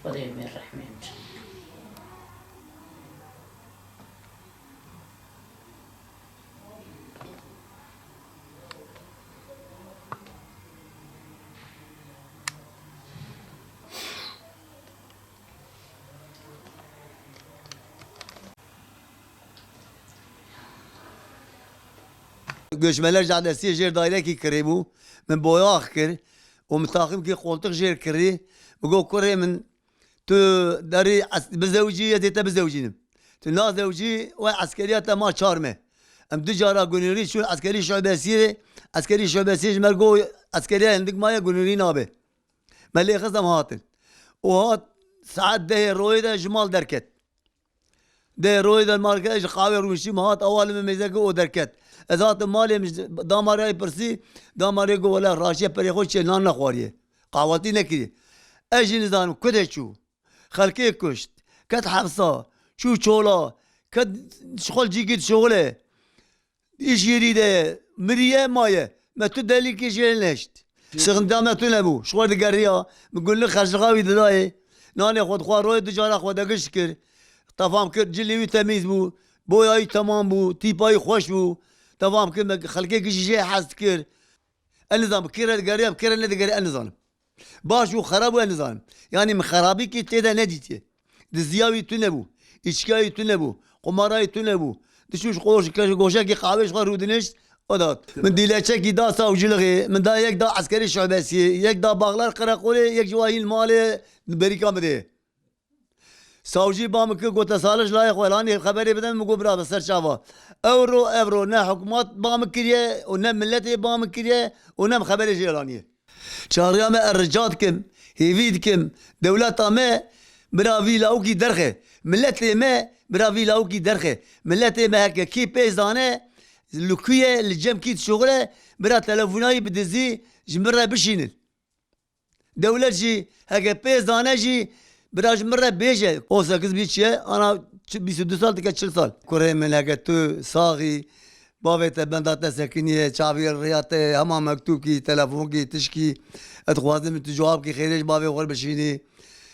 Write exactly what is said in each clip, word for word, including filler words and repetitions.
Xwedê wê rehmê bike. Göçmenler Caddesi jêr dairekî kirî bû. Min boyax kir û min taxim kir qoltiq jêr kirî. Min got, "Kurê min, tu derî es-, bizewcî, ez ê te bizewcînim. Tu nazewcî, we eskeriya te ma çar me." Em du cara gunûrî çûn eskerî şubesiyê, eskerî şubesiyê ji me got, "Eskeriya hindik maye gunûrî nabe." Me lê xist em hatin. Û hat saet dehê royê de ji mal derket. Dehê royê de mal derket, ji qawê rûniştî me hat, ewa li min mêze kir û derket. Ez hatim malê min ji damarayê pirsî, damarê got, "Wele raştiye perê xwe çê nan nexwariye. Qahwetî nekiriye." Ez jî nizanim ku de çû. Xelkê kuşt, ket hepsa, çû çola, ket ji xwe cîkî dişuxile. Îş yerî de ye, miriye, maye. Me tu delîlkî jê neşt. Sixintiya me tune bû. Ji xwe digeriya, bi gullik xerclixa wî didayê. Nanê xwe dixwar, royê du cara xwe de gişt kir. Tefam kir, cilê wî temîz bû. Boya wî temam bû. Tîpa wî xweş bû. Tefam kir, me xelkê giştî jê hez dikir. Ez nizanim, bi kê re digeriya, bi kê re nedigeriya, ez nizanim. Baş û xerab û ez nizanim. Yanî min xerabîkî tê de nedîtiye. Diziya wî tune bû. Îçkiya wî tune bû. Qumara wî tune bû. Diçû ji qoş-, ke-, goşekî qawê ji xwe rûdinişt, o dat. Min dîleçekî da savcilixê, min da yek da eskerê şubesiyê, yek da Baxlar Qereqolê, yek ji wahî li malê berîka min dê. Savcî ba min kir, gote, "Salih ji layê xwe, lanê xeberê bide min." Min got, "Bira, bi ser çava. Ewro, evro ne hikûmet ba min kiriye û ne miletê ba min kiriye û ne min xeberê jê laniye." Çaxriya me, ez rica dikim, hêvî dikim, dewleta me bira vî lawikî derxe. Miletê me bira vî lawikî derxe. Miletê me heke kî pê zane, li ku ye, li cem kî dişuxile, bira telefonayî bi dizî ji min re bişînin. Dewlet jî heke pê zane jî bira ji min re bêje. On sekiz bî çi ye? Ana çi-, bîst û du sal dike çil sal. Kurê min, heke tu saxî, bavê te benda te sekiniye, çavî rêya te, hema mektûbkî, telefonkî, tişkî, ez dixwazim tu cewabkî xêrê ji bavê xwe bişînî.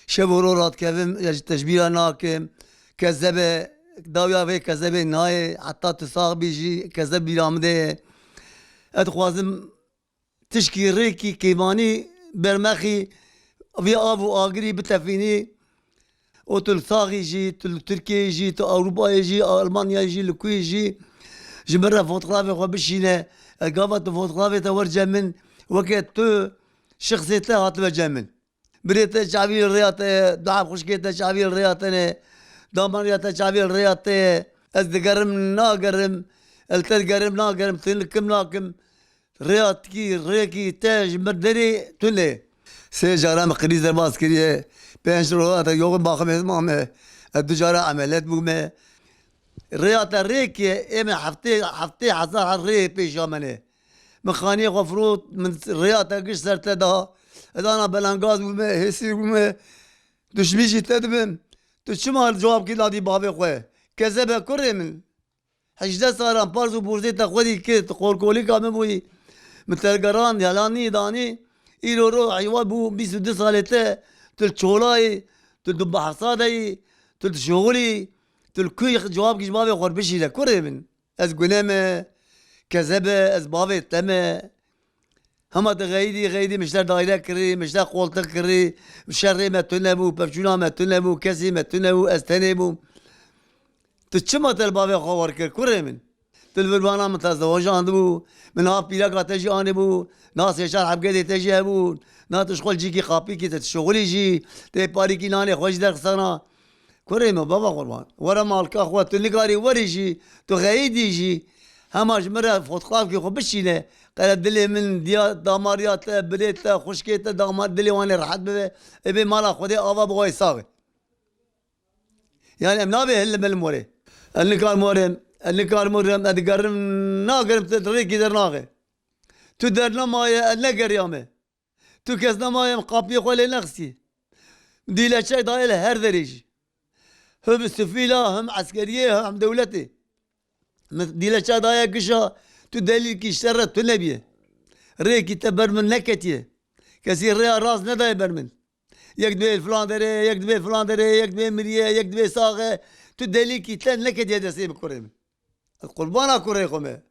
Şev û roj radikevim, ez ji te ji bîra nakim. Kezebe, dawiya vê kezebê nayê, heta tu sax bî jî kezeb bîra min de ye. Ez dixwazim tişkî rêkî kêvanî bermexî vî av û agirî bitefînî. Û tu li saxî jî, tu li Tirkiyeyê jî, tu Ewropayê jî, Almanyayê jî, li ku yî jî ji min re fotografê xwe bişîne. Ez gava tu fotografê te wer cem min, weke tu şixsê te hatibe cem min. Birê te çavî li rêya te ye, du heb xwişkê te çavî li rêya te ne, damariya te çavî li rêya te ye. Ez digerim, nagerim, ez li te digerim, nagerim, tu li kim nakim. Rêya tikî, rêkî te ji min derê tune. Sê cara min krîz derbas kiriye. Pênc roja te yoxin baximê mame. Ez du cara emeliyat bûme. Rêya te rêk e, ê min heftê, heftê hezar her rê pêşiya min e. Min xaniyê xwe firot, min rêya te giş ser te da. Ez ana belengaz bûme, hêsî bûme. Duşmî jî te dibim. Tu çima cewabkî nadî bavê xwe? Kezebe kurê min. Hejdeh salan parz û burzê te xwedî kir, tu kolkolîka min bûyî. Min te gerand, helanî danî. Îro ro heywa bû bîst û du salê te, tu li çolayî, tu li behsa de yî, tu li şoxulî, tu li ku yî, cewabkî ji bavê xwe bişîre, kurê min. Ez gune me, kezebe, ez bavê te me. Hema tu xeyidî, xeyidî, min ji te daire kirî, min ji te qoltiq kirî, şerê me tune bû, pevçûna me tune bû, kesî me tune bû, ez tenê bûm. Tu çima te li bavê xwe wer kir, kurê min? Tu li vir bana min te zewejandibû, min niha pîreka te jî anîbû, niha sê çar hebgedê te jî hebûn, niha tu ji xwe li cîkî qapîkî te dişuxulî jî, tê parîkî nanê xwe jî derxisana. Kurê min, baba qurban, were malka xwe, tu nikarî werî jî, tu xeyidî jî, hema ji min re fotografkê xwe bişîne, qere dilê min, diya damariya te, birê te, xwişkê te, dama-, dilê wan ê rehet bibe, ê bê mala Xwedê ava bi xwe sax e. Yani em nabê hil li min li morê. Ez nikarim werim, ez nikarim werim, ez digerim, nagerim, tu rêkî dernaxe. Tu dernemaye, ez negeriyame. Tu kes nemaye, em qapiyê xwe lê nexistî. Dîleçek daye li her derê jî. Him sifîla, him eskeriyê, him dewletê. Min dîleçek daye gişa, tu delîlkî ji te re tune bîye. Rêkî te ber min neketiye. Kesî rêya rast nedaye ber min. Yek dibê filan derê, yek dibê filan derê, yek dibê miriye, yek dibê sax e. Tu delîkî te neketiye destê min kurê min. Ez qurbana kurê xwe me.